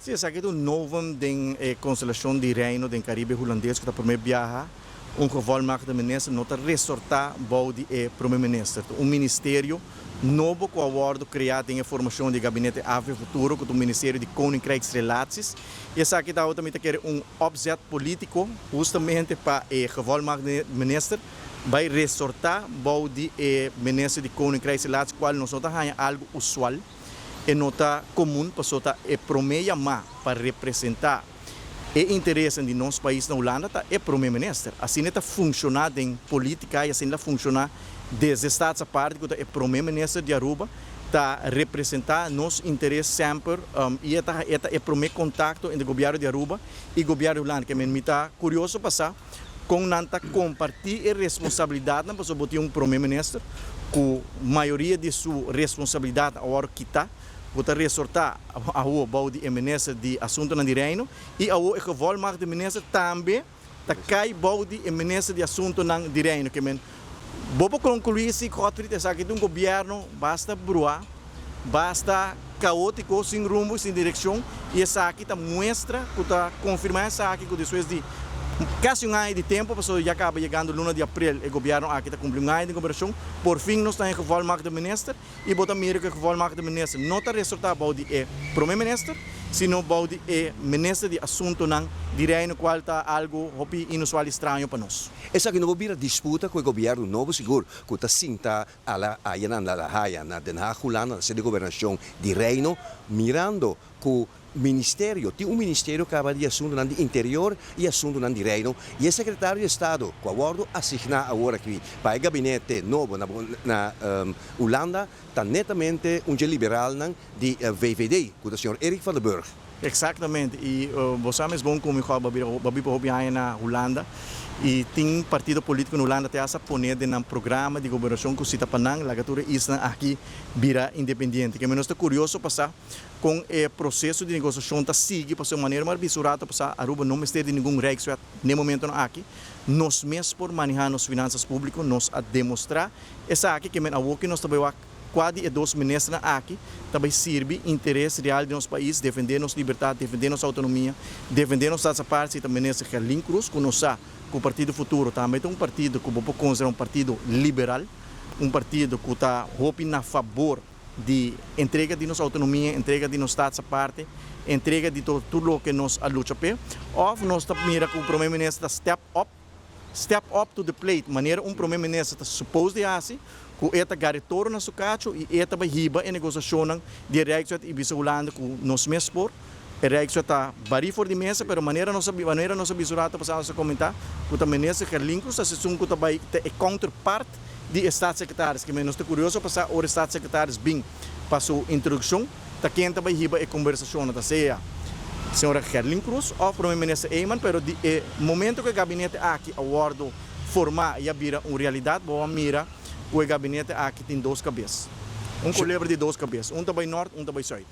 Sí, esaki ta un novum den e konstelashon di Reino den Karibe Hulandes ku ta promé biaha un gevolmagde minister no ta resortá bou di e promé minister. Ta un ministerio nobo ku a wòrdu kreá den e formashon di e gabinete AV Futuro ku ta un ministerio di Koninkrijksrelaties i esaki tabata mi ta kere un opzet polítiko hustamente pa e gevolmagde minister bai resortá bou di e minister di Koninkrijksrelaties kual nos no ta haña algu usual. E no ta komun paso ta e promé yamá pa representá e interesnan di nos pais na Hulanda ta e promé minister. Asina e ta funshoná den polítika i asina el a funshoná desde Staatsaparte ku ta e promé minister di Aruba ta representá nos interes semper i e ta e ta e promé kontakto entre gobièrnu di Aruba i gobièrnu di Hulanda. Ke men mi ta kurioso pa sa kon nan ta kompartí e responsabilidatnan pasobra bo tin un promé minister ku mayoria di su responsabilidat a wòrdu kitá, ku ta resortá awor bou di e minister di Asuntunan di Reino i awor e gevolmagde minister tambe ta kai bou di e minister di Asuntunan di Reino. Ke men bo por konkluí si Godfried esaki ta un gobièrnu basta bruá, basta kaótiko, sin rumbo i sin direkshon i esaki ta muestra ku ta konfirmá esaki ku despues di kasi un aña di tempu, pasobra ya kaba yegando luna di aprel e gobièrnu aki ta kumpli un aña di gobernashon, por fin nos ta den gevolmagde minister. I bo ta mira ku e gevolmagde minister no ta resortá bou di e prome minister, sino bou di e minister di asuntunan di Reino, kual ta algu hopi inusual i straño pa nos. Esaki no por bira disputa ku e gobièrnu nobo sigur ku ta sinta ala aya na La Haya, na Den Haag, Hulanda, na sede di gobernashon di Reino, mirando ku Ministerio, tin un ministerio kaba di asuntunan di interior i asuntunan di Reino i e sekretario di estado ku a wòrdu asigná awor aki pa e gabinete nobo na na Hulanda ta netamente un dje liberalnan di VVD ku ta señor Eric van der Burg. Eksaktamente i bo sa mes bon ku mi bo a biba hopi aña na Hulanda i tin partido polítiko na Hulanda te hasta pone den nan programa di gobernashon ku si ta pa nan laga tur e isla aki bira independiente. Ke mi nos ta kurioso pa sa Kon e proseso di negosiashon ta sigui pasobra manera mi a bisa un rato pasá Aruba no mester di ningun Rijkswet n'e momentonan aki. Nos mes por manehá nos finansas públiko, nos a demostrá esaki ke men awor ke nos ta bai wak kua di e dos ministernan aki ta bai sirbi interes real di nos pais, defendé nos libertat, defendé nos outonomia, defendé nos Staats Apart si ta minister Gerlin Cruz ku nos sa ku Partido Futuro tambe ta un partido ku bo por konsiderá un partido liberal, un partido ku ta hopi na fabor di entrega di nos autonomia, entrega di nos Staats Aparte, entrega di tur loke nos a lucha p'e, of nos ta mira ku Prome Minister ta step up, step up to the plate, manera un Prome Minister ta suppose di hasi, ku e ta gari toro na su kacho i e ta bai hiba e negosiashonnan di e Rijkswet i bisa Hulanda ku nos mes por. E Rijkswet ta barí for di mesa, pero manera nos a manera nos a bisa un rato pasado nos a komentá ku ta Minister Gerlin Cruz ta esun ku ta bai ta e counterpart di e staatssecretaris. Kimen nos ta kurioso pa sa ora e staatssecretaris bin pa su introdukshon, ta ken ta bai hiba e kombersashonnan, ta sea señora Gerlin Cruz òf Prome Minister Eman, pero di e momento ku e gabinete aki a wòrdu formá i a bira un realidat, bo a mira ku e gabinete aki tin dos kabes, un kolebra di dos kabes, un ta bai nòrt, un ta bai sùit.